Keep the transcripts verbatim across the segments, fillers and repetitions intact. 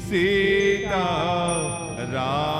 सीता राम।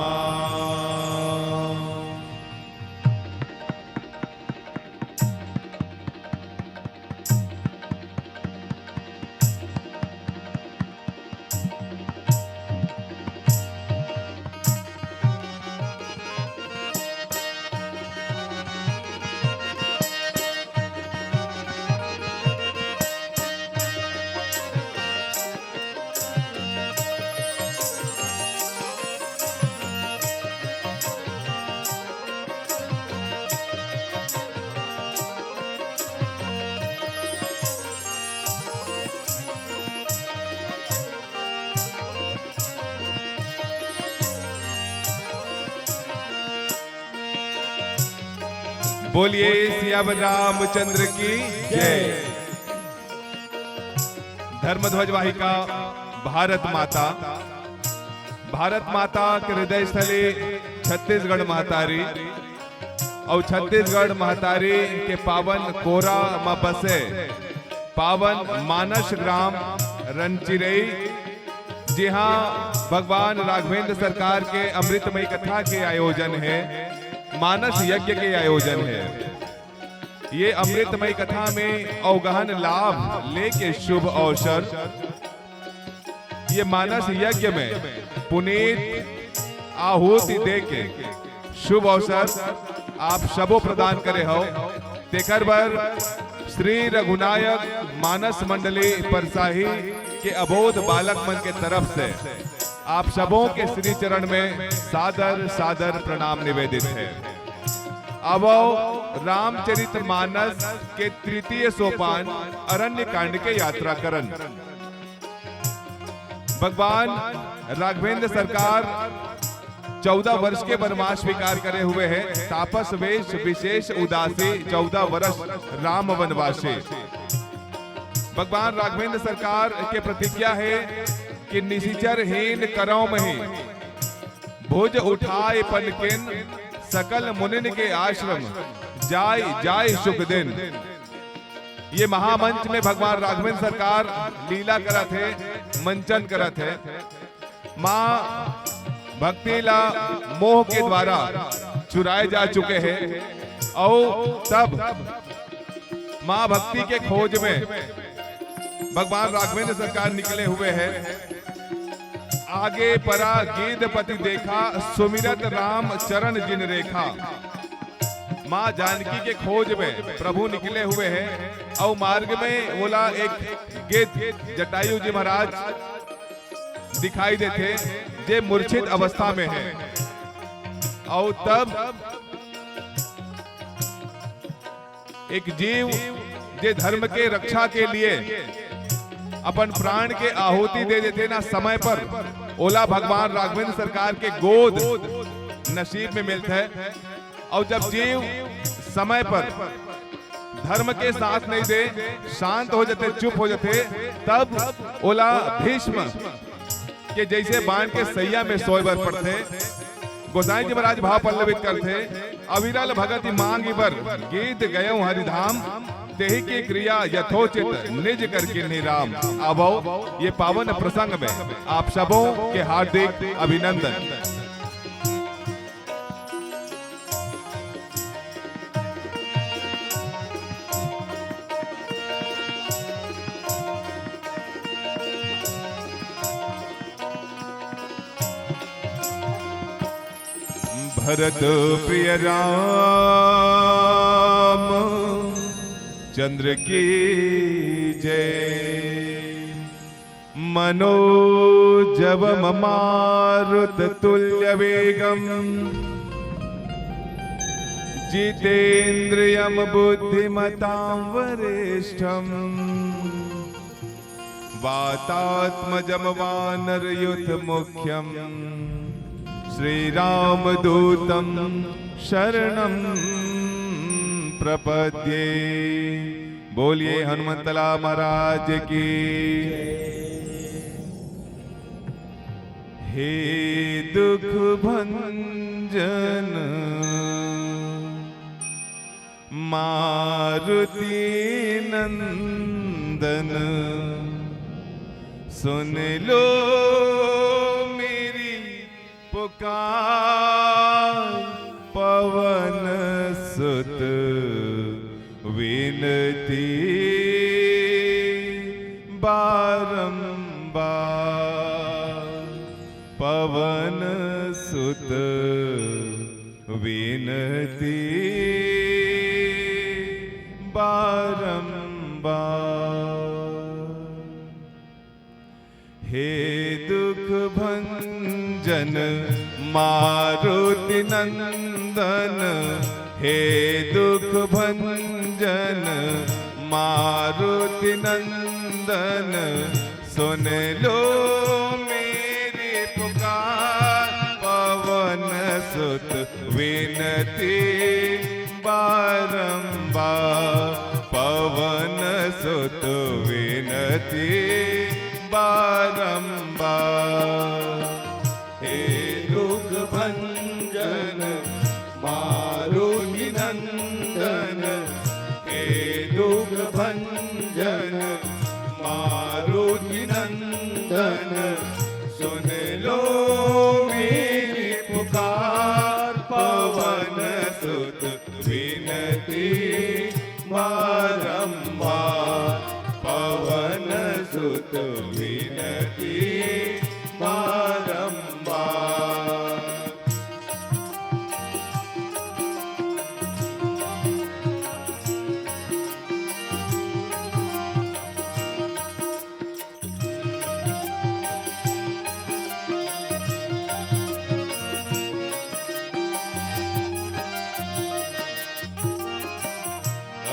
बोलिए सियावर रामचंद्र की जय। धर्म ध्वज वाहिका भारत माता, भारत माता के हृदय स्थली छत्तीसगढ़ महतारी, अउ छत्तीसगढ़ महतारी के पावन कोरा म बसे पावन मानस ग्राम रनचिरई, जिहां भगवान राघवेंद्र सरकार के अमृतमय कथा के आयोजन हे, मानस यज्ञ के आयोजन हे। ये अमृतमय कथा में अवगहन लाभ लेके शुभ अवसर, ये मानस यज्ञ में पुनीत आहुति दे के शुभ अवसर आप सबो प्रदान करे हव। तेकर बर श्री रघुनायक मानस मंडली परसाही के अबोध बालक मन के तरफ से आप सबों के श्री चरण में सादर सादर प्रणाम निवेदित है। अब रामचरित मानस के तृतीय सोपान अरण्य कांड के यात्रा करन। भगवान राघवेंद्र सरकार चौदह वर्ष के वनवास स्वीकार करे हुए हैं। तापस वेश विशेष उदासी, चौदह वर्ष राम वनवासी। भगवान राघवेंद्र सरकार के प्रतिज्ञा है कि निशिचर हीन करौ मही, भुज उठाय पनकिन, सकल मुनिन के आश्रम, जाय जाय सुख दिन। ये महामंच में भगवान राघवेंद्र सरकार लीला करत हे, मंचन करत हे। माँ भक्ति ला मोह के द्वारा चुराए जा चुके हे, अउ तब माँ भक्ति के खोज में भगवान राघवेंद्र सरकार निकले हुए हैं। आगे परा गीधपति देखा, सुमिरत राम चरण जिन रेखा। माँ जानकी के खोज में प्रभु निकले हुए हैं, अउ मार्ग में ओला एक गिद्ध जटायु जी महाराज दिखाई देथे, जे मूर्छित अवस्था में है। अउ तब एक जीव जे धर्म के रक्षा के लिए अपन प्राण के आहुति दे देथे ना समय पर, ओला भगवान राघवेंद्र सरकार के गोद नसीब में मिलथे। अउ जब जीव समय पर धर्म के साथ नहीं दे, शांत हो जाथे, चुप हो जाथे, तब ओला भीष्म के जैसे बाण के सैया में सोए बर पड़थे। गोसाई जी महाराज भाव पल्लवित करथे, अविरल भगति मांगि बर गीत गयौ हरिधाम, तेहि की क्रिया यथोचित निज कर कीन्ही राम। आवौ ये पावन प्रसंग में आप सबों के हार्दिक अभिनंदन। भरत प्रिय राम चंद्र की जय। मनोजवम मारुत तुल्य वेगम जितेंद्रियम बुद्धिमताम वरिष्ठम वातात्मजम वानर युथ मुख्यम श्रीराम दूतम शरणम प्रपद्ये। बोलिए हनुमंतला महाराज की। हे दुख भंजन मारुति नंदन, सुन लो मेरी पुकार। पवन सुत विनती बारंबार, पवन सुत विनती बारंबार। हे दुख भंजन मारुति नंदन, हे दुख भंजन मारुति नंदन, सुन लो मेरी पुकार। पवन सुत विनती बारंबार, पवन सुत विनती बारंबार। हे दुख भंजन मारुति नंदन, हे दुख भंजन मारुति नंदन, सुन लो मेरी पुकार। पवन सुत विनती बारंबार, पवन सुत विनती बारंबार।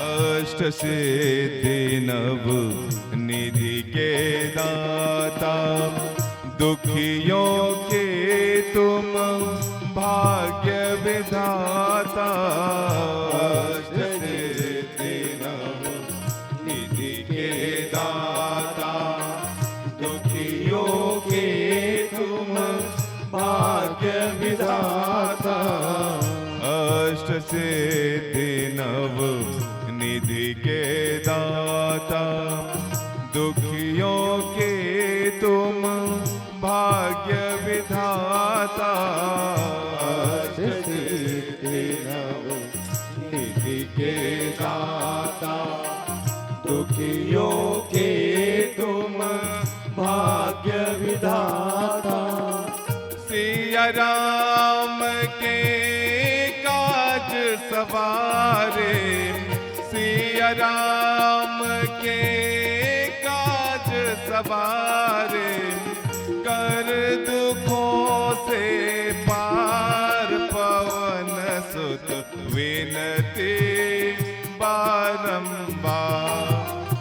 अष्ट सिद्धि नव निधि के दाता, दुखियों के तुम भाग्य विधाता। अष्ट सिद्धि नव निधि के दाता, दुखियों के तुम भाग्य विधाता। अष्ट सिद्धि नव निधि के दाता, दुखियों के तुम भाग्य विधाता। अष्ट सिद्धि नव निधि के दाता, दुखियों के तुम भाग्य विधाता। सिया राम के काज सवारे, सिया राम के काज सवारे, कर दुखों से पार। पवन सुत विनती बारंबार,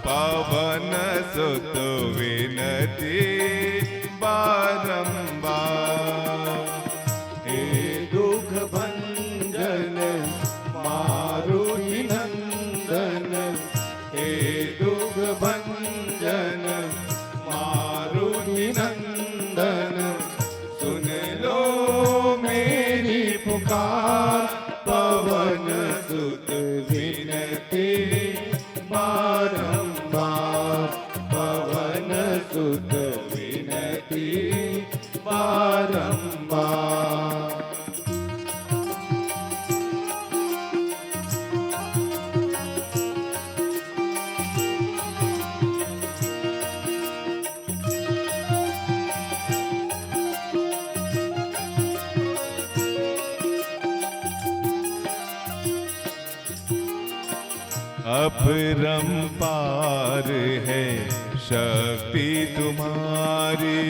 पवन सुत विनती बारंबार। हे दुख भंजन मारुति नंदन, हे दुख भंजन मारुति नंदन, सुन लो मेरी पुकार। पवन सुत विनती बारंबार, पवन सुत विनती बारंबार। अपरंपार है शक्ति तुम्हारी,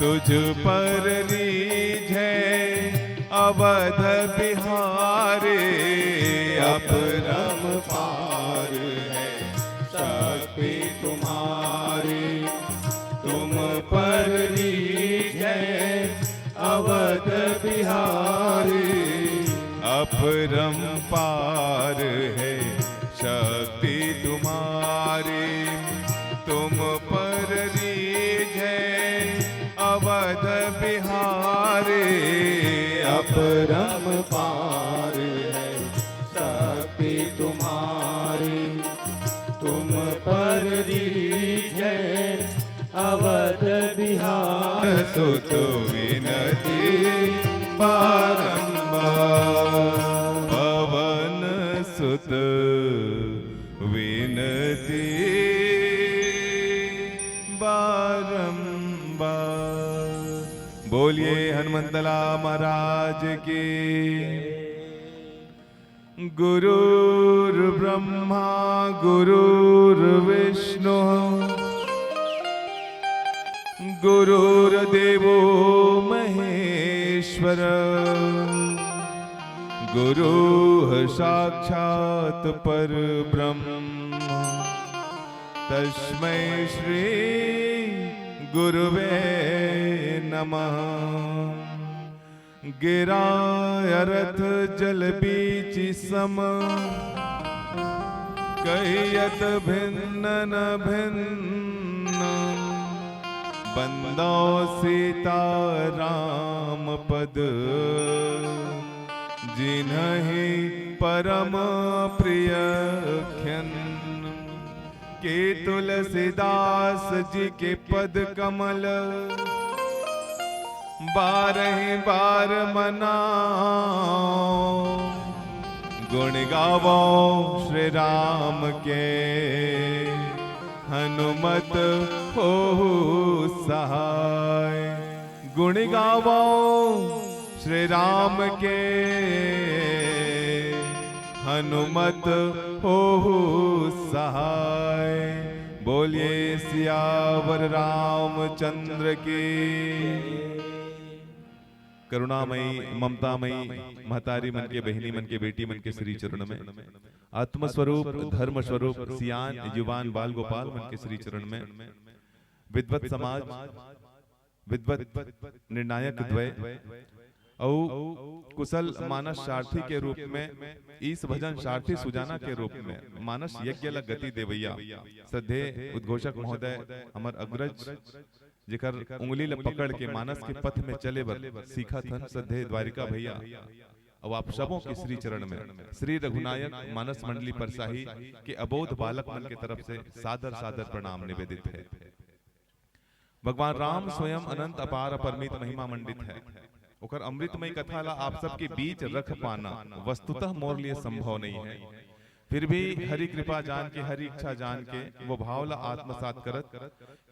तुझ पर रीझ है अवध बिहारी। अपरंपार है शक्ति तुम्हारी, तुम पर रीझ है अवध बिहारी। अपरंपार है शक्ति तुम्हारी, तुम पर रीझ है अवध बिहारी। अपरंपार है शक्ति तुम्हारी, सुत विनती बारंबार। पवन सुत विनती बारंबार। बोलिए हनुमंतला महाराज की। गुरुर्ब्रह्मा गुरुर्विष्णु गुरुर्देवो महेश्वर। गुरुः साक्षात् परब्रह्म। तस्मै श्री गुरुवे नमः। गिरा अरथ जल बीच सम, कहियत भिन्न न भिन्न। बंदो सीता राम पद, जिनहि परम प्रिय खिन्न। कि तुलसीदास जी के पद कमल, बारह बार मनाओ। गुण गावो श्री राम के, हनुमत होहु सहाय। गुण गावो श्री राम के, हनुमत होहु सहाय। बोलिए सियावर रामचंद्र की। करुणामयी, ममतामयी महतारी मन के, बहिनी मन के, बेटी मन के श्री चरण में, आत्मस्वरूप, धर्म स्वरूप, सियान, युवान, बाल गोपाल मन के श्री चरण में, विद्वत समाज, विद्वत निर्णायक द्वय अउ कुशल मानस सारथी के रूप में, ईश भजन सारथी सुजाना के रूप में, मानस यज्ञ ला गति देवैया श्रद्धेय उद्घोषक महोदय, हमर अग्रज, जेकर उंगली ला पकड़ के मानस के पथ में चले बर सीखत हन, श्रद्धेय द्वारिका भैया, अउ आप सबों के श्री चरण में श्री रघुनायक मानस मंडली परसाही के अबोध बालक मन के तरफ से सादर सादर प्रणाम निवेदित है। भगवान राम स्वयं अनंत अपार अपरमित महिमा मंडित है। ओकर अमृतमय कथा ला आप सबके बीच रख पाना वस्तुतः मोर लिए संभव नहीं है। फिर भी हरि कृपा जान के, हरि इच्छा जान के वो भाव ला आत्मसात करत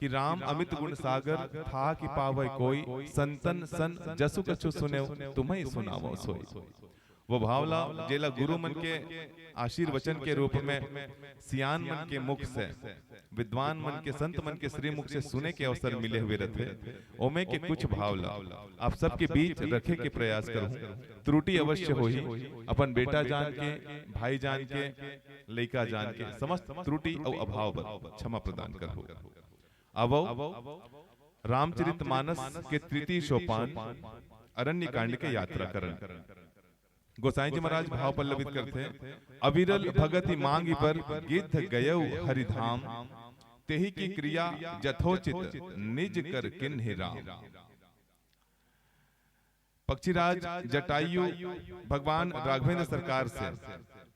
कि राम अमित गुण सागर, था कि पावै कोई, संतन सन जसु कछु सुनेव, तुम्हें सुनावो सोई। वो भाव ला जेला गुरु मन के आशीर्वचन के रूप में सियान मन के मुख से, विद्वान मन के, संत मन के श्रीमुख से सुने के अवसर मिले हुए रथे, ओमे के कुछ भाव ला आप सबके बीच रखे के प्रयास करूं। त्रुटि अवश्य होही, अपन बेटा जान के, भाई जान के, लइका जान के, समस्त त्रुटि अउ अभाव बर क्षमा प्रदान करहु। आवो, रामचरित मानस के तृतीय सोपान अरण्य कांड के यात्रा करन। गोसाई जी महाराज भाव पल्लवित करथे, अविरल भगति मांगि बर गिद्ध गयउ हरिधाम, तेहि की क्रिया जथोचित निज कर किन्हि राम। पक्षीराज जटायु भगवान राघवेंद्र सरकार से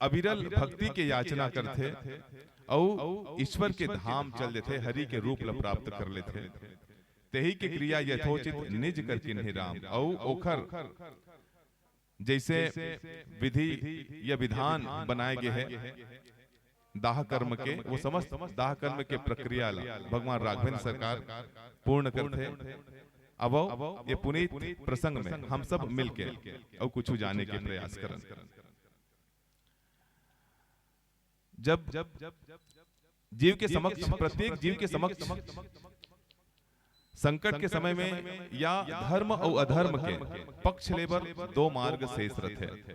अविरल भक्ति के याचना करथे अउ ईश्वर के धाम चल देथे, हरि के रूप ल प्राप्त कर लेथे। तेहि के क्रिया यथोचित निज कर किन्हि राम। अउ ओखर जैसे विधि या विधान बनाए गे हे दाह कर्म के, वो समस्त दाह कर्म के प्रक्रिया ला भगवान राघवेंद्र सरकार पूर्ण करथे। अब ये पुनीत प्रसंग में हम सब मिलके अउ कुछ जाने के प्रयास करन। जब जीव के समक्ष, प्रत्येक जीव के समक्ष संकट के समय में या धर्म अउ अधर्म के पक्ष ले बर दो मार्ग शेष रथे।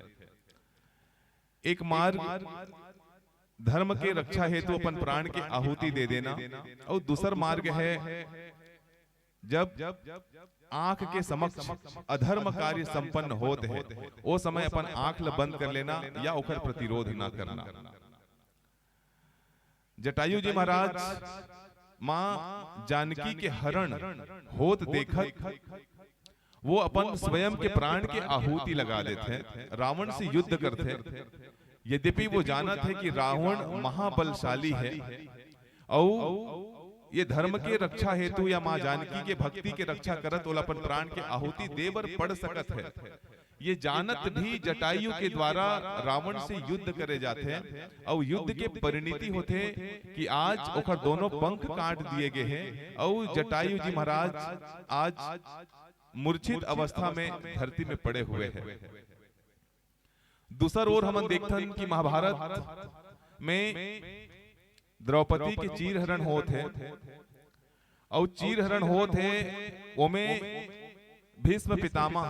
एक मार्ग धर्म के रक्षा हेतु अपन प्राण के आहुति दे देना, अउ दूसर मार्ग हे जब आंख के समक्ष अधर्म कार्य संपन्न होत हे, ओ समय अपन आंख ल बंद कर लेना या ओकर प्रतिरोध ना करना। जटायु जी महाराज मां जानकी के हरण होत देखत वो अपन स्वयं के प्राण के आहुति लगा देथे, रावण से युद्ध करथे। यद्यपि वो जानत हे कि रावण महाबलशाली हे अउ ये धर्म के रक्षा हेतु या माँ जानकी के भक्ति के रक्षा करत ओला अपन प्राण के आहुति दे बर पड़ सकत हे। ये जानत भी जटायु के द्वारा रावण से युद्ध करे जाथे, अउ युद्ध के परिणति होथे कि आज ओकर दोनों पंख काट दिए गए हे, अउ जटायु जी महाराज आज मूर्छित अवस्था में धरती में पड़े हुए हे। दूसर ओर हमन देखथन कि महाभारत में द्रौपदी के चीरहरण होत हे, अउ चीरहरण होत हे, ओमे भीष्म पितामह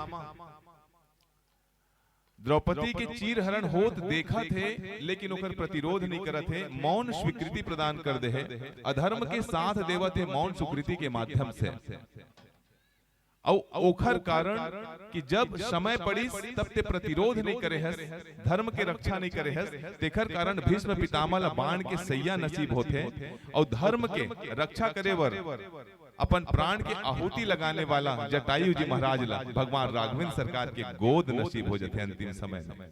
द्रौपदी के चीरहरण होत देखत हे, लेकिन ओकर प्रतिरोध नहीं करत हे, मौन स्वीकृति प्रदान कर दे हे, अधर्म के साथ देवत हे मौन स्वीकृति के माध्यम से। अउ ओखर कारण कि जब समय पड़िस, तब ते प्रतिरोध नहीं करे हस, धर्म के रक्षा नहीं करे हस, तेखर कारण भीष्म पितामह ला बाण के सैया नसीब होथे, अउ धर्म के रक्षा करे बर अपन प्राण के आहुति लगाने वाला जटायु जी महाराज ला भगवान राघवेंद्र सरकार के गोद नसीब हो जथे अंतिम समय में।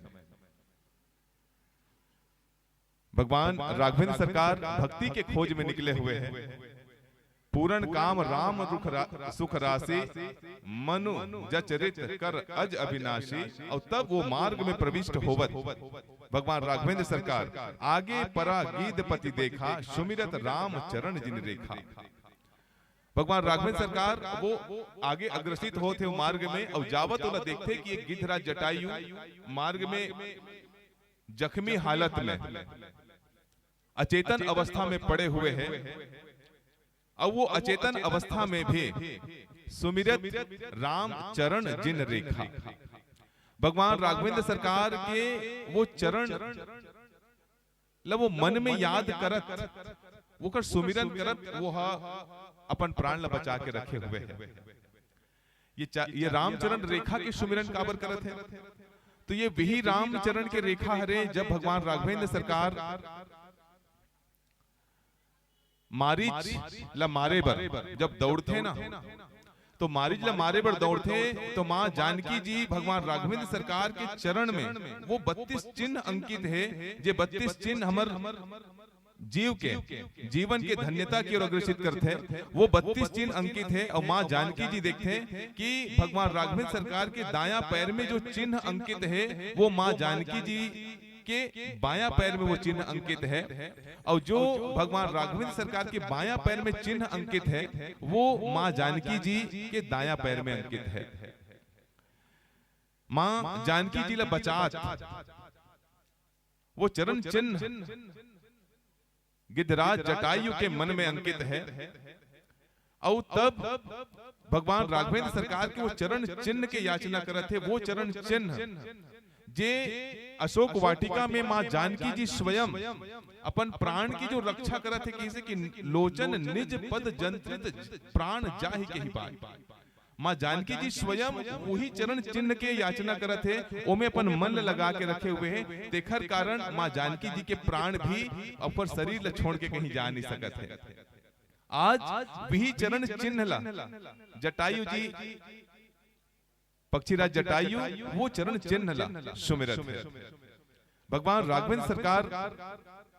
भगवान राघवेंद्र सरकार भक्ति के खोज में निकले हुए हैं। पूर्ण काम राम रुख रा-, सुख राशि, मनु जचरित कर अज अविनाशी। और तब वो मार्ग में प्रविष्ट होवत भगवान राघवेंद्र सरकार आगे परा गीधपति देखा, सुमिरत राम चरण जिन रेखा। भगवान राघवेंद्र सरकार वो आगे अग्रसित होत हे वो मार्ग में, और जावत ओला देखथे कि एक गिद्धराज जटायु मार्ग में जख्मी हालत में अचेतन अवस्था में पड़े हुए हैं, और वो अचेतन अवस्था में भी सुमिरत राम चरण जिन रेखा। भगवान राघवेंद्र सरकार के वो चरण ला वो मन में याद करत, ओकर सुमिरन करत, वो ह अपन प्राण ला बचा के रखे हुए है। ये चा-, ये रामचरण रेखा के सुमिरन काबर करत है? तो ये वही रामचरण के रेखा हरे, जब भगवान राघवेंद्र सरकार मारीच ला मारे बर जब दौड़थे ना, तो मारीच ला मारे बर दौड़थे, तो माँ जानकी जी भगवान राघवेंद्र सरकार के चरण में वो बत्तीस चिन्ह अंकित है, जे बत्तीस चिन्ह हमर जीव के, जीवन के धन्यता की ओर अग्रसित करथे। वो बत्तीस चिन्ह अंकित है और माँ जानकी जी देखथे कि भगवान राघवेंद्र सरकार के दायां पैर में जो चिन्ह अंकित है, वो माँ जानकी जी के बायां पैर में वो चिन्ह अंकित है, और जो भगवान राघवेंद्र सरकार के बायां पैर में चिन्ह अंकित है, वो माँ जानकी जी के दायां पैर में अंकित है। माँ जानकी जी ला बचात वो चरण चिन्ह गिद्धराज जटायु के मन में अंकित है। अउ तब भगवान राघवेंद्र सरकार के वो चरण चिन्ह के याचना करत हे, वो चरण चिन्ह जे अशोक वाटिका में माँ जानकी जी स्वयं अपन प्राण की जो रक्षा करत हे, किसे कि लोचन निज पद जंत्रित प्राण जाहि कहि पाए। माँ जानकी जी स्वयं वही चरण चिन्ह के याचना करत हे, ओमे अपन मन ल लगा के रखे हुए हे, तेखर कारण माँ जानकी जी के प्राण भी अपन शरीर ल छोड़ के कहीं जा नहीं सकत हे। आज वही चरण चिन्ह ला जटायु जी, पक्षीराज जटायु वो चरण चिन्ह ला सुमिरत हे। भगवान राघवेंद्र सरकार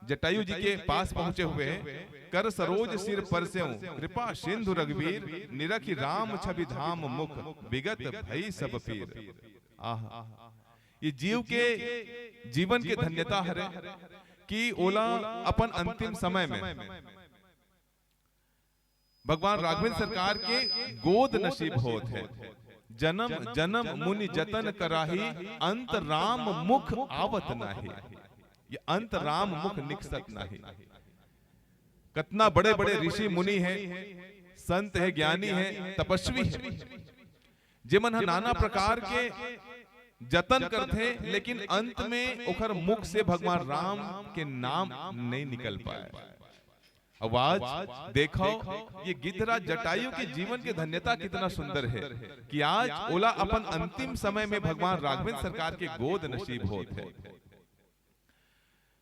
जटायु जी के पास पहुंचे हुए हैं। कर सरोज सिर परसेउ कृपा सिंधु रघुवीर, निरखि राम छवि धाम मुख विगत भई सब पीर। आह, ये जीव के जीवन के धन्यता हरे कि ओला अपन अंतिम समय में भगवान राघवेंद्र सरकार के गोद नसीब होत हे। जन्म जन्म मुनि जतन कराही, अंत राम मुख आवत नाही। ये अंत राम मुख निकसत नाही। कतना बड़े बड़े ऋषि मुनि हे, संत हे, ज्ञानी हे, तपस्वी हे, जेमन ह नाना प्रकार के जतन करथे, लेकिन अंत में ओखर मुख से भगवान राम के नाम नहीं निकल पाए। अब आज देखो, ये गिद्धराज जटायु के जीवन के धन्यता कितना सुंदर हे कि आज ओला अपन अंतिम समय में भगवान राघवेंद्र सरकार के गोद नसीब होत हे।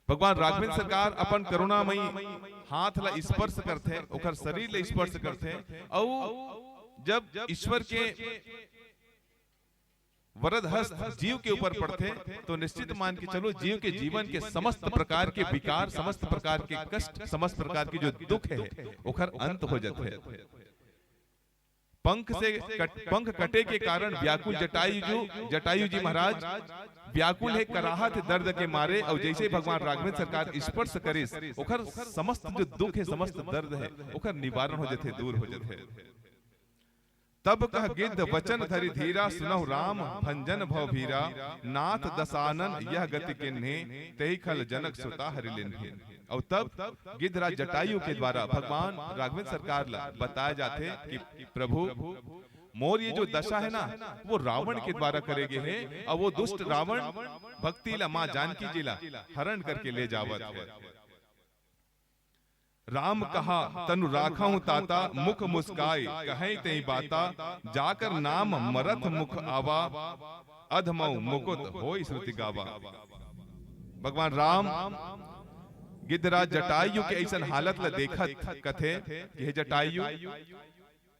भगवान राघवेंद्र सरकार अपन करुणामयी हाथ ला स्पर्श करथे, ओखर शरीर ला स्पर्श करथे, अउ जब ईश्वर के वरद हस्त जीव के ऊपर पड़थे, तो निश्चित मान के चलो, जीव के जीवन के समस्त प्रकार के विकार, समस्त प्रकार के कष्ट, समस्त प्रकार के जो दुख हे, ओखर अंत हो जाथे। पंख से कट, पंख कटे के कारण व्याकुल जटायु जी, जटायु जी महाराज व्याकुल हे, कराहत हे दर्द के मारे। अउ जइसे भगवान राघवेंद्र सरकार स्पर्श करिस, ओखर समस्त जो दुख हे, समस्त दर्द हे, ओखर निवारण हो जाथे, दूर हो जाथे। तब कह गिद्ध वचन धरि धीरा, सुनहु राम भंजन भव भीरा। नाथ दसानन यह गति किन्ही, तेहि खल जनक सुता हरि लिन्ही। अउ तब गिद्धराज जटायु के द्वारा भगवान राघवेंद्र सरकार ला बताए जाथे कि प्रभु, मोर ये जो दशा हे ना, वो रावण के द्वारा करे गे हे, अउ वो दुष्ट रावण भक्ति ला, माँ जानकी जी ला हरण करके ले जावत हे। राम कहा तनु राखहु ताता, मुख मुस्काय कहै तेहि बाता। जाकर नाम मरत मुख आवा, अधमउ मुकुत होई श्रुति गावा। भगवान राम गिद्धराज जटायु के अइसन हालत ला देखत कथे कि हे जटायु,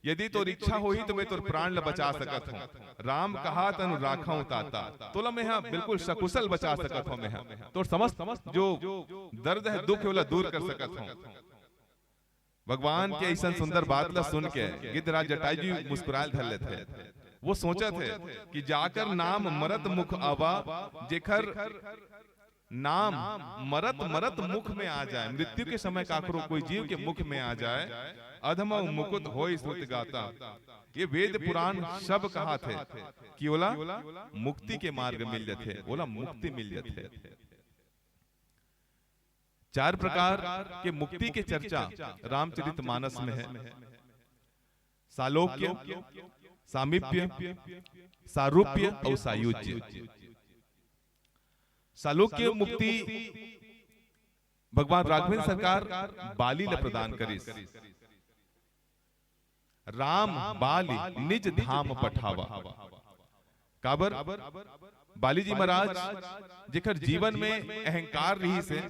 यदि तोर इच्छा होही तो मैं तोर प्राण ला बचा सकत हूँ। राम कहा तनु राखहु ताता, तोला मैं हा बिल्कुल सकुशल बचा सकत हूँ। मैं हा तोर समस्त जो दर्द हे, दुख हे, ओला दूर कर सकत हूँ। भगवान के अइसन सुंदर बात ला सुन के गिद्धराज जटायु जी मुस्कुराए धर लेथे। वो सोचत हे कि जाकर नाम मरत मुख आवा, जेखर नाम मरत मरत मुख में आ जाए, मृत्यु के समय काकरो कोई जीव के मुख में आ जाए, अधमउ मुकुत होई श्रुति गाता। ये वेद पुराण सब कहाथे कि ओला मुक्ति के मार्ग मिल जाथे, ओला मुक्ति मिल जाथे। चार प्रकार के मुक्ति के चर्चा रामचरित मानस में हे। सालोक्य, सामीप्य, सारूप्य अउ सायुज्य। सालोक्य मुक्ति भगवान राघवेंद्र सरकार बाली ला प्रदान करिस। राम बाली निज धाम पठावा। काबर? बाली जी महाराज जेकर जीवन में अहंकार रहिस हे,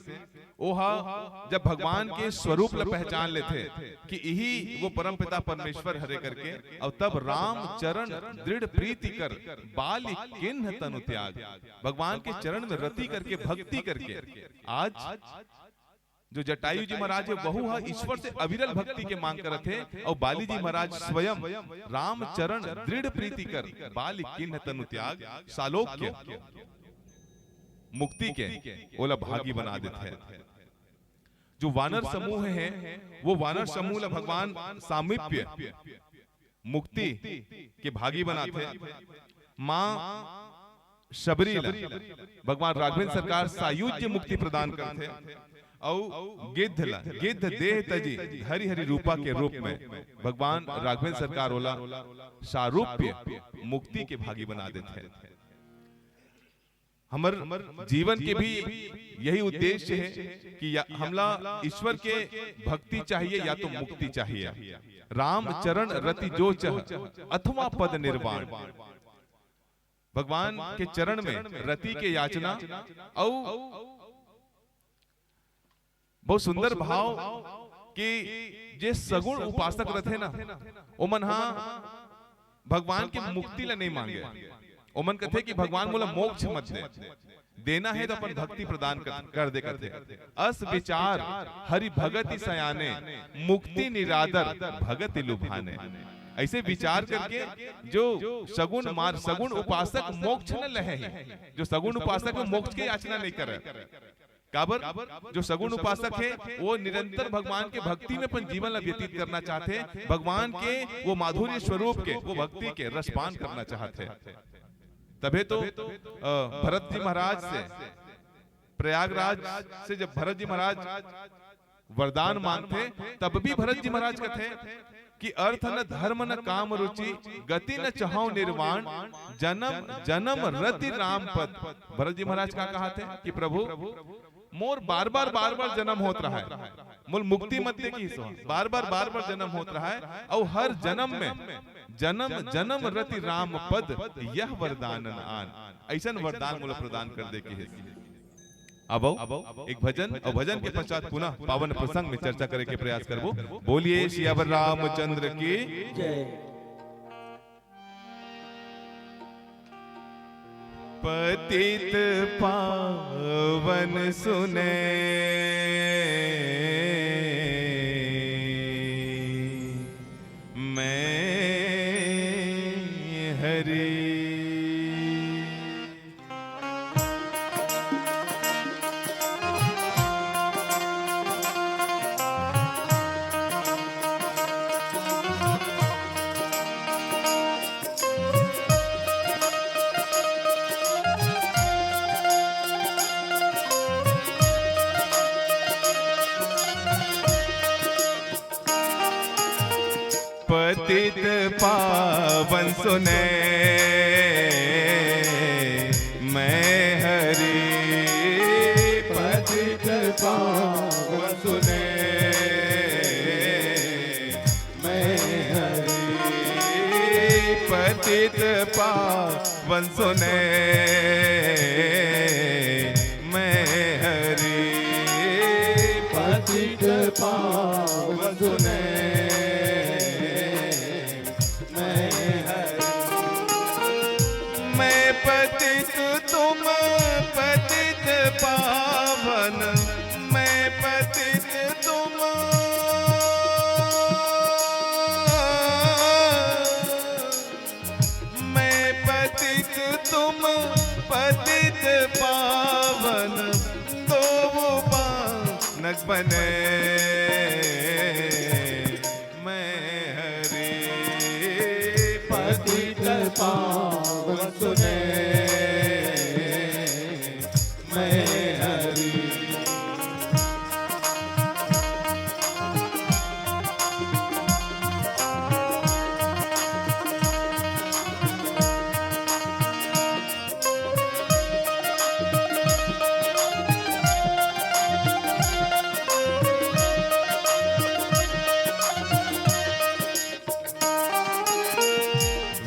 ओहा जब भगवान के स्वरूप ला पहचान लेथे कि इही वो परमपिता परमेश्वर हरे करके, अउ तब राम चरण दृढ़ प्रीति कर बाली किन्ह तनु त्याग, भगवान के चरण में रति करके, भक्ति करके, आज जो जटायु जी महाराज हे, वहू ह ईश्वर से अविरल भक्ति के मांग करत हे, अउ बाली जी महाराज स्वयं राम चरण दृढ़ प्रीति कर बाली किन्ह तनु त्याग, सालोक्य मुक्ति के ओला भागी बना देथे। जो वानर समूह हे, वो वानर समूह ला भगवान सामीप्य मुक्ति के भागी बनाथे। माँ शबरी ला भगवान राघवेंद्र सरकार सायुज्य मुक्ति प्रदान करथे, अउ गिद्ध ला, गिद्ध देह तजी हरि हरि रूपा के रूप में भगवान राघवेंद्र सरकार ओला सारूप्य मुक्ति के भागी बना देथे। हमर जीवन के भी यही उद्देश्य हे कि या, हमला ईश्वर के भक्ति चाहिए या तो मुक्ति चाहिए। राम चरण रति जो चह अथवा पद निर्वाण। भगवान के चरण में रति के याचना अउ बहुत सुंदर भाव कि जे सगुण उपासक रथे ना, ओमन हा भगवान के मुक्ति ला नहीं मांगे। ओमन कथे कि भगवान मोला मोक्ष मत दे, देना हे तो अपन भक्ति प्रदान कर, कर दे कथे। अस विचार हरि भगति सयाने, मुक्ति निरादर भगति लुभाने। ऐसे विचार करके जो सगुण मार, सगुण उपासक मोक्ष न लहे हे, जो सगुण उपासक में मोक्ष के याचना नहीं करे। काबर? जो सगुण उपासक हे, वो निरंतर भगवान के भक्ति में अपन जीवन ला व्यतीत करना चाहथे, भगवान के वो माधुर्य स्वरूप के, वो भक्ति के रसपान करना चाहथे। तभे तो, अ, भरत जी महाराज से, प्रयागराज से जब भरत जी महाराज वरदान मांगथे, तब भी भरत जी महाराज कथे कि अर्थ न धर्म न काम रुचि, गति न चहौ निर्वाण, जन्म जन्म रति राम पद। भरत जी महाराज का कहाथे कि प्रभु, मोर बार बार, बार बार जन्म होत रहा हे, मोल मुक्ति मत दे किहिस, बार बार, बार बार जन्म होत रहा हे, अउ हर जन्म में जन्म जन्म रति राम पद, यह वरदान न आन, अइसन वरदान मोला प्रदान कर दे किहिस। अब एक भजन अउ भजन के पश्चात पुनः पावन प्रसंग में चर्चा करे के प्रयास करबो। बोलिए सियावर रामचंद्र की। जय। पतित पावन सुने मैं हरि। पतित पावन सुने मैं हरि। पतित पावन सुने मैं हरि। पतित पावन सुने मैं हरि। पतित पावन सुने मैं हरि। मैं पतित तुम पतित पावन, मैं पतित तुम, मैं पतित तुम पतित पावन, दो बालक बने मैं हरि। पतित पावन सुने मैं हरि।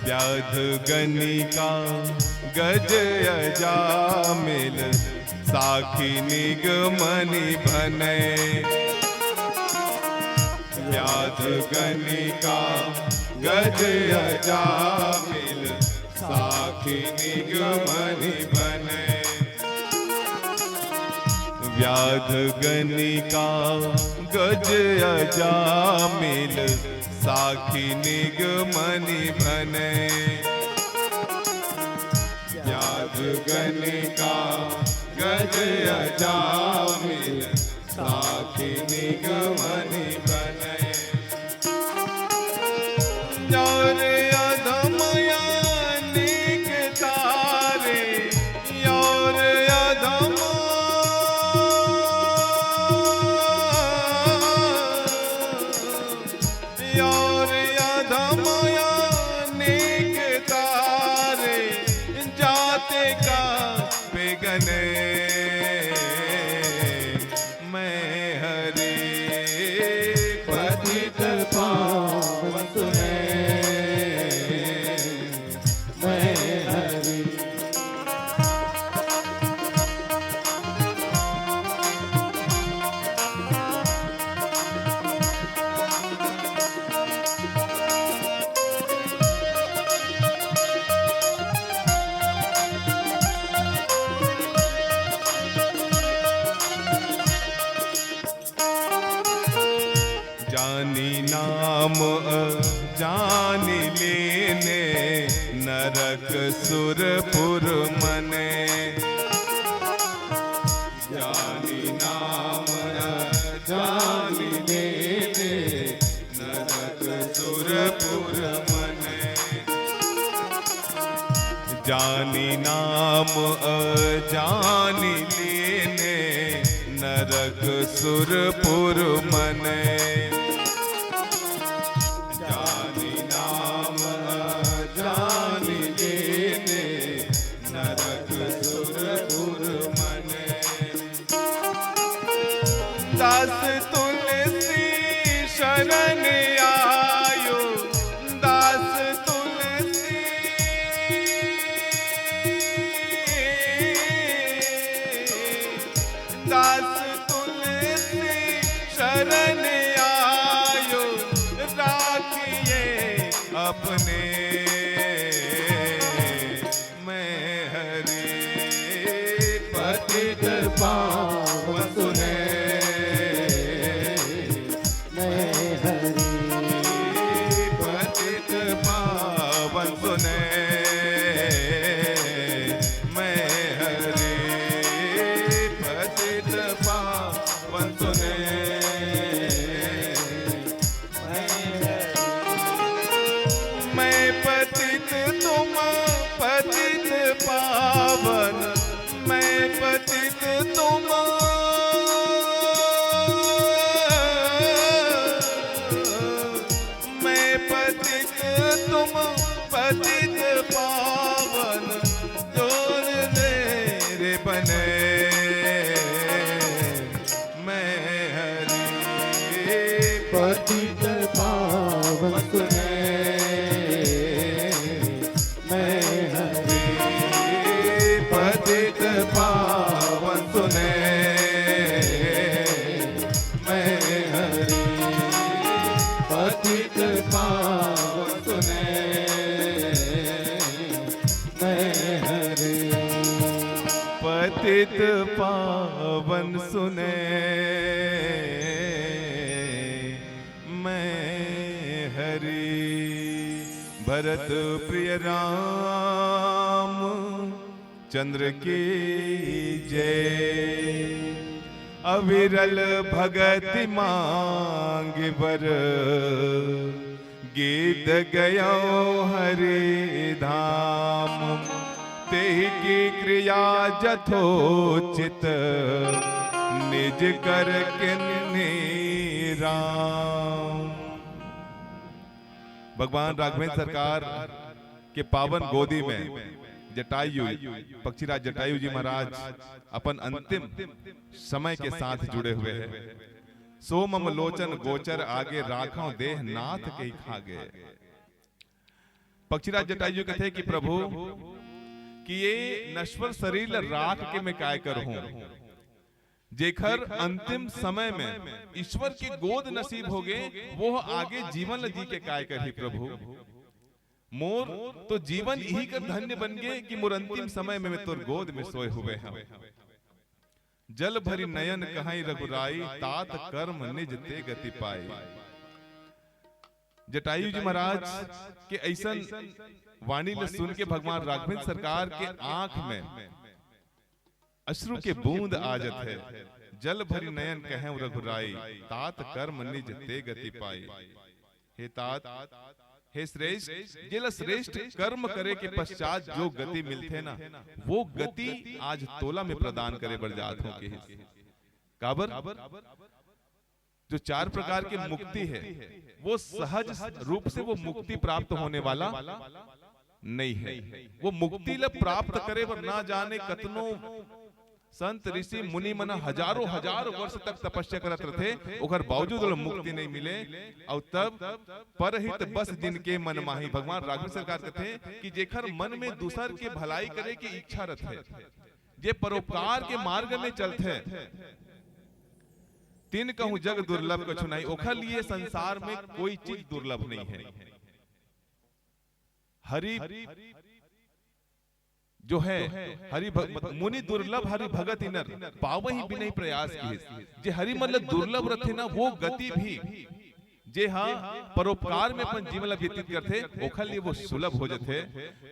व्याध गनिका गज अजामिल, साखी निगमनि भनय। व्याध गनिका गज अजामिल, साखी निगमनि भनय। व्याध गनिका गज अजामिल, साखी निगमनि भनय। व्याध गनिका गज अजामिल, साखी निगमनि भनय। और अधम अनेक तारे, और अधम, और अधम अनेक तारे, जाते का बेगने मैं हरि। पतित पावन सुने मैं हरि। जानी नाम अजानी लीन्हे, नरक सुरपुर मने। जानी नाम अजानी लीन्हे, नरक सुरपुर मने। जानी नाम अजानी लीन्हे, नरक सुरपुर मने। जानी नाम अजानी लीन्हे, नरक सुरपुर मने। दास तुलसी शरण आयो, दास तुलसी, दास तुलसी शरण आयो, राखिए अपने मैं हरि। पतित पावन सुन रे बने मैं हरि। पतित पावन सुन मैं हरि। पतित पावन सुन मैं हरि। पतित पावन सुन मैं हरि। पतित पावन सुन मैं हरि। भरत प्रिय राम चंद्र की जय। अविरल भगति मांग बर गिद्ध गयो हरि धाम। तेहि की क्रिया जथोचित निज कर किन्ही राम। भगवान राघवेंद्र सरकार के पावन गोदी में जटायु, पक्षीराज जटायु जी महाराज अपन अंतिम समय के साथ जुड़े हुए हैं। सो मम लोचन गोचर आगे, राखव देह नाथ के खागे। पक्षीराज जटायु कथे कि प्रभु, कि ये नश्वर शरीर ल राख के मैं काय करहूं? जेखर अंतिम समय में ईश्वर के गोद नसीब होगे, वो आगे जीवन ल जी के काय करही प्रभु? मोर तो जीवन इही कर धन्य बन गे कि मोर अंतिम समय में मैं तोर गोद में सोए हुए हंव। जल भरि नयन कहइ रघुराई, तात कर्म निज ते गति पाई। जटायु जी महाराज के अइसन वाणी ल सुन के भगवान राघवेंद्र सरकार के आंख में अश्रु के बूंद आ जथे। जल भरि नयन कहइ रघुराई, तात कर्म निज ते गति पाई। हे तात, हे श्रेष्ठ, जेला श्रेष्ठ कर्म करे के पश्चात जो गति मिलथे ना, वो गति आज तोला में प्रदान करे बर जात हंव, कहिस। काबर? जो चार प्रकार के मुक्ति हे, वो सहज रूप से वो मुक्ति प्राप्त होने वाला नहीं हे। वो मुक्ति ल प्राप्त करे बर ना जाने कतनो संत, ऋषि, मुनि मन हजारों हजार वर्ष तक तपस्या करत रथे, ओकर बावजूद ओला मुक्ति नहीं मिले। अउ तब परहित बस जिनके मन माही, भगवान राघवेंद्र सरकार कथे कि जेखर मन में दूसर के भलाई करे के इच्छा रथे, जे परोपकार के मार्ग में चलथे, तिन कहूं जग दुर्लभ कछु नाहीं, ओखर लिए संसार में कोई चीज दुर्लभ नहीं हे। हरि जो हे, हरि भ-, मुनि दुर्लभ हरि भगत इनर, पावहि बिनहि प्रयास किहिस। जे हरि मन ल दुर्लभ रथे ना, वो गति भी, जे हा परोपकार में अपन जीवन ल व्यतीत करथे, ओखर लिए वो सुलभ हो जथे।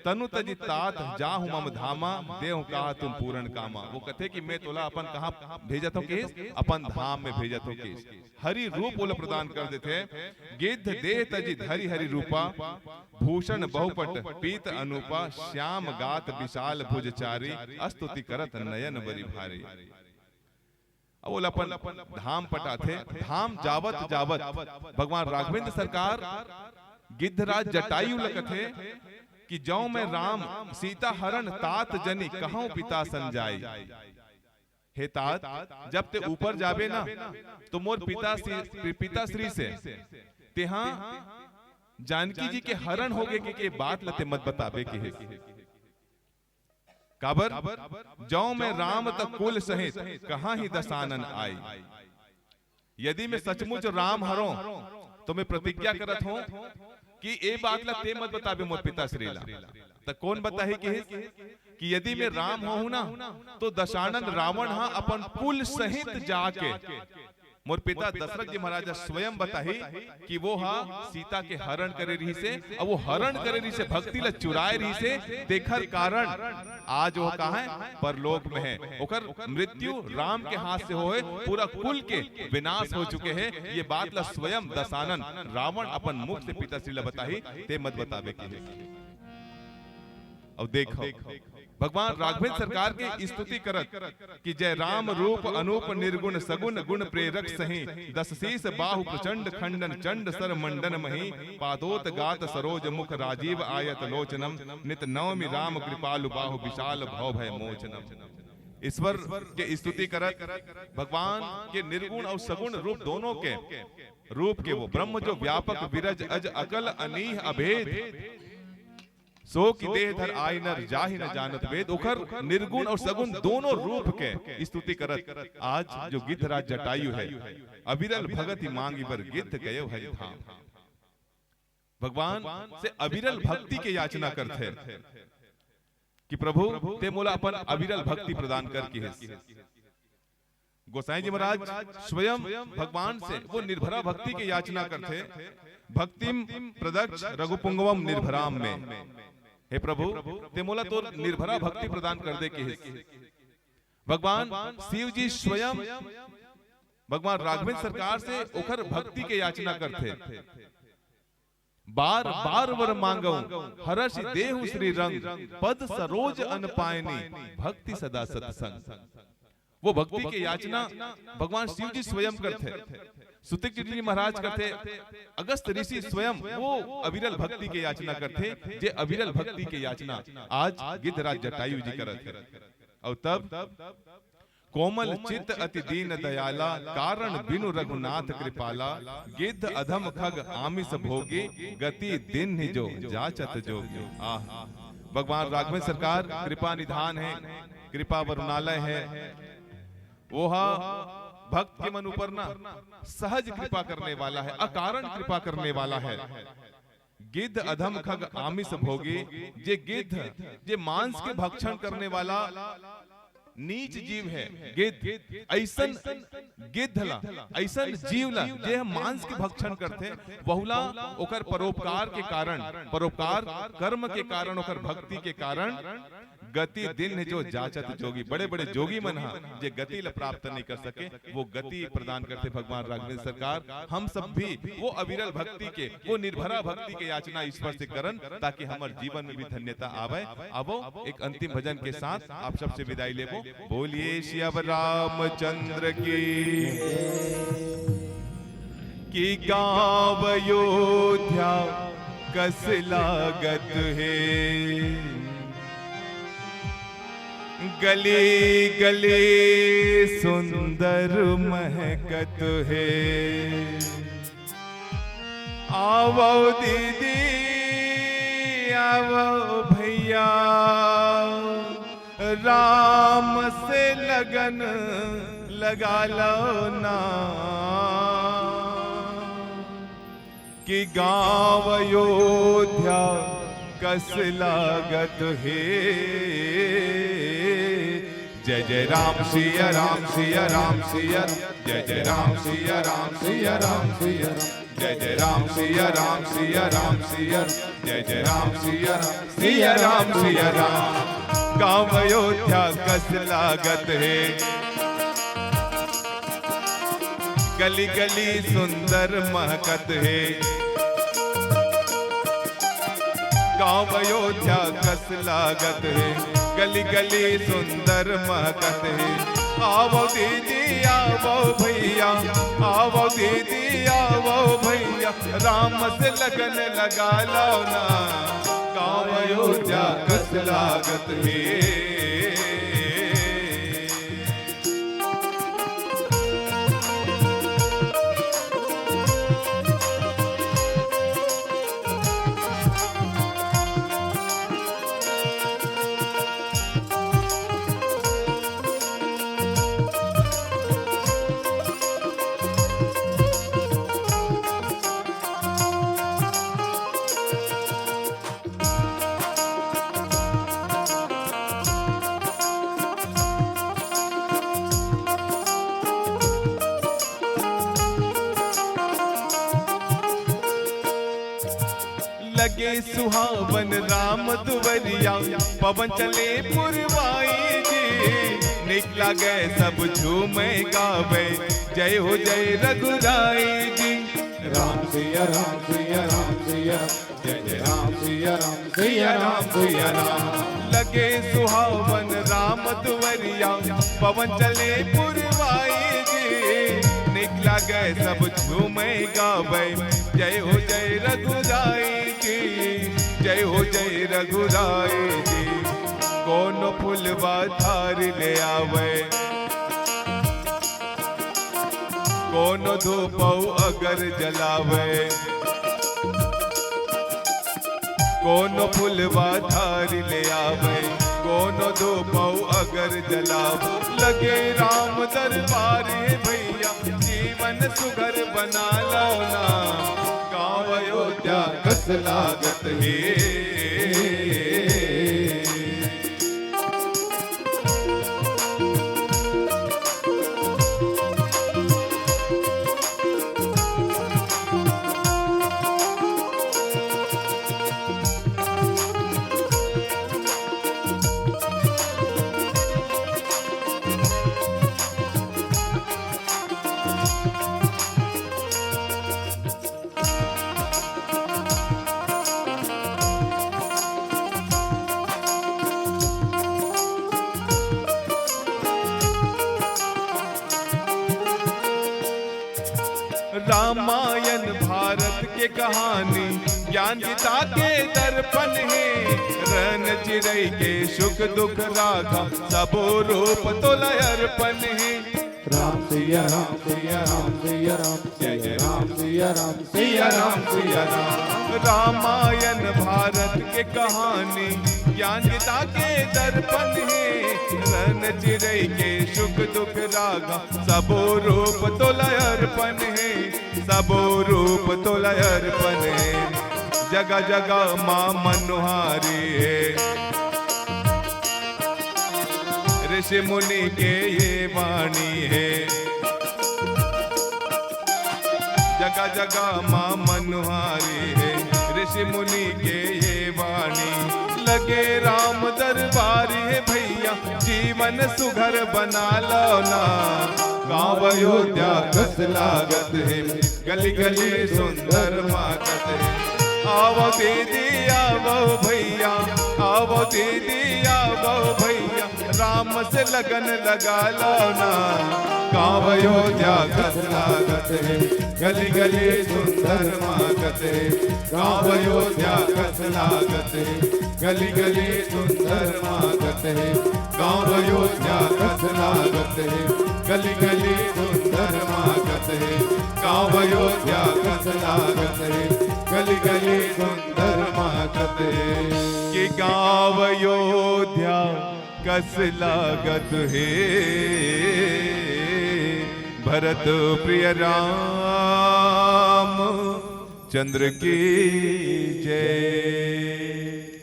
तनु तजि तात जाहु मम धामा, देहु कहा तुम पूरन कामा। वो कथे कि मैं तोला अपन कहां भेजत हंव कहिस? अपन धाम में भेजत हंव कहिस। हरि रूप ओला प्रदान कर देथे। गिद्ध देह तजि धरि हरि रूपा, भूषण बहुपट पीत अनूपा, श्याम गात विशाल भुज चारी, स्तुति करत नयन बरि भारी। अब ओला अपन धाम पटाथे। धाम जावत जावत भगवान राघवेंद्र सरकार गिद्धराज जटायु ल कथे कि जौ मैं राम सीता हरण तात जनि कहौं पिता सन जाई। हे तात, जब ते ऊपर जाबे ना, तो मोर पिता श्री, पिता श्री से तेहा जानकी जी के हरण होगे के, के बात ल ते मत बताबे के हे। काबर? जौ मैं राम त कुल सहित कहां ही दसानन आई। यदि मैं सचमुच राम हरों, तो मैं प्रतिज्ञा करत हौं कि ए बात ला ते मत बताबे मोर पिताश्री ला। त कौन बताही किहिस कि यदि मैं राम होहूं ना, तो दशानन रावण हा अपन कुल सहित जाके मोर पिता दशरथ जी महाराज स्वयं बताही कि वो हा सीता के हरण करे रहिसे, अउ वो हरण करे रहिसे, भक्ति ला चुराए रहिसे, तेखर कारण आज वो कहां हे? परलोक में हे। ओकर मृत्यु राम के हाथ से होए, पूरा कुल के विनाश हो चुके हे। ये बात ला स्वयं दशानन रावण अपन मुख से पिताश्री ला बताही, ते मत बताबे के। अब देखो, भगवान राघवेंद्र सरकार के स्तुति करत कि जय राम रूप अनूप निर्गुण सगुण गुण प्रेरक सही, दस शीस बाहु प्रचंड खंडन चंड सर मंडन मही, पादोत गात सरोज मुख राजीव आयत लोचनम, नित नवमि राम कृपालु बाहु विशाल भव भय मोचनम। ईश्वर के स्तुति करत भगवान के निर्गुण और सगुण रूप दोनों के, रूप के वो ब्रह्म जो व्यापक विरज अज अकल अनीह अभेद, सो कि देह धर आय नर जाहि न जानत वेद, ओखर निर्गुण और सगुण दोनों रूप के स्तुति करत आज जो गिद्धराज जटायु है, अविरल भगति मांगी बर गिद्ध गयो हरि धाम। भगवान से अविरल भक्ति के याचना करथे कि प्रभु ते मोला अपन अविरल भक्ति प्रदान कर किहिस। गोसाई जी महाराज स्वयं भगवान से वो निर्भरा भक्ति के याचना करथे, भक्तिम प्रदक्ष रघुपुंगवम निर्भराम में, हे प्रभु, ते मोला तोर निर्भरा भक्ति प्रदान कर दे किहिस। भगवान शिव जी स्वयं भगवान राघवेंद्र सरकार से ओखर भक्ति के याचना करथे। बार बार वर मांगऊं, हरष देहु श्री रंग, पद सरोज अन पायनी, भक्ति सदा सत्संग। वो भक्ति के याचना भगवान शिव जी स्वयं करथे, सुतक जी महाराज करथे, अगस्त ऋषि स्वयं वो अविरल भक्ति के याचना करथे, जे अविरल भक्ति के याचना आज गिद्धराज जटायु जी करत हे। और तब कोमल चित्त अति दीन दयाला, कारण बिनु रघुनाथ कृपाला, गिद्ध अधम खग आमिष भोगी, गति दीन्ह जो जाचत जोगी। आह, भगवान राघवेंद्र सरकार कृपा निधान है, कृपा वरुणालय है। वो हा भक्त के मन ऊपर ना सहज कृपा करने वाला है, अकारण कृपा करने वाला है। गिद्ध अधम खग आमिष भोगी, जे गिद्ध, जे मांस के भक्षण करने वाला नीच जीव है गिद्ध, ऐसन गिद्ध ला, ऐसन जीव ला, जे ह मांस के भक्षण करथे, वहुला ओकर परोपकार के कारण, परोपकार कर्म के कारण, ओकर भक्ति के कारण गति दीन्ह जो जाचत जोगी। बड़े-बड़े जोगी मन ह जे गति ल प्राप्त नहीं कर सके, वो गति प्रदान करथे भगवान राघवेंद्र सरकार। हम सब भी वो अविरल भक्ति के, वो निर्भरा भक्ति के याचना ईश्वर से करन, ताकि हमर जीवन में भी धन्यता आवे। आवो एक अंतिम भजन के साथ आप सबसे विदाई लेबो। बोलिए सियावर रामचंद्र की। कि गाँव अयोध्या कस लागत हे, गली गली सुंदर महकत हे। आवो दीदी, आवो भैया, राम से लगन लगा लो ना। कि गाँव अयोध्या कस लागत हे। जय जय राम सिया राम सिया राम सिया, जय जय राम सिया राम सिया राम सिया, जय जय राम सिया राम सिया राम सिया, जय जय राम सिया राम सिया राम सिया राम। गाँव अयोध्या कस लागत हे, गली गली सुंदर महकत हे। गाँव अयोध्या कस लागत हे, गली गली सुंदर महकत हे। आवो दीदी आवो भैया, आवो दीदी आवो भैया, राम से लगन लगा लो ना। गाँव अयोध्या कस लागत हे। लगे सुहावन राम दुवरिया, पवन चले पुरवाई जी। निक लागे सब झूमे गावे, जय हो जय रघुराई जी। राम सिया राम सिया राम सिया, जय राम सिया राम सिया राम सिया राम। लगे सुहावन राम दुवरिया, पवन चले पुरवाई जी। निक लागे सब झूमे गावे, जय हो जय रघुराई जी, जय हो जय रघुराई जी। कोनो फुलवा थारी ले आवे, कोनो धूपौ अगर जलावे, कोनो फुलवा थारी ले आवे, कोनो धूपौ अगर जलावे। लगे राम दरबार हे भैया, जीवन सुघर बना लो ना। गाँव अयोध्या कस लागत हे। रामायण भारत के कहानी, ज्ञान गीता के दर्पण हे। रन चिरई के सुख दुख राखा, सबो रूप तोला अर्पण हे। राम सिया राम सिया राम सिया राम, जय जय राम सिया राम सिया राम सिया राम। रामायण भारत के कहानी, ज्ञान गीता के दर्पण हे। रन चिरई के सुख दुख राखा, सबो रूप तोला अर्पण हे, सबो रूप तोला अर्पण हे। जगह जगह माँ मनुहारी हे, ऋषि मुनि के ये वाणी हे। जगह जगह माँ मनुहारी हे, ऋषि मुनि के ये वाणी। लगे राम दरबार हे भैया, जीवन सुघर बना लो ना। गाँव अयोध्या कस लागत हे, गली गली सुंदर मागत हे। आवो दीदी आवो भैया, आवो दीदी आवो भैया, राम से लगन लगा लो ना। गाँव अयोध्या कस लागत हे, गली गली सुंदर मागत हे। गाँव अयोध्या कस लागत हे, गली गली सुंदर मागत हे। गाँव अयोध्या कस लागत हे, गली गली सुंदर मागत हे। गाँव अयोध्या कस लागत हे, गली गली सुंदर मागत हे। कि गाँव अयोध्या कस लागत हे। भरत प्रिय राम चंद्र की जय।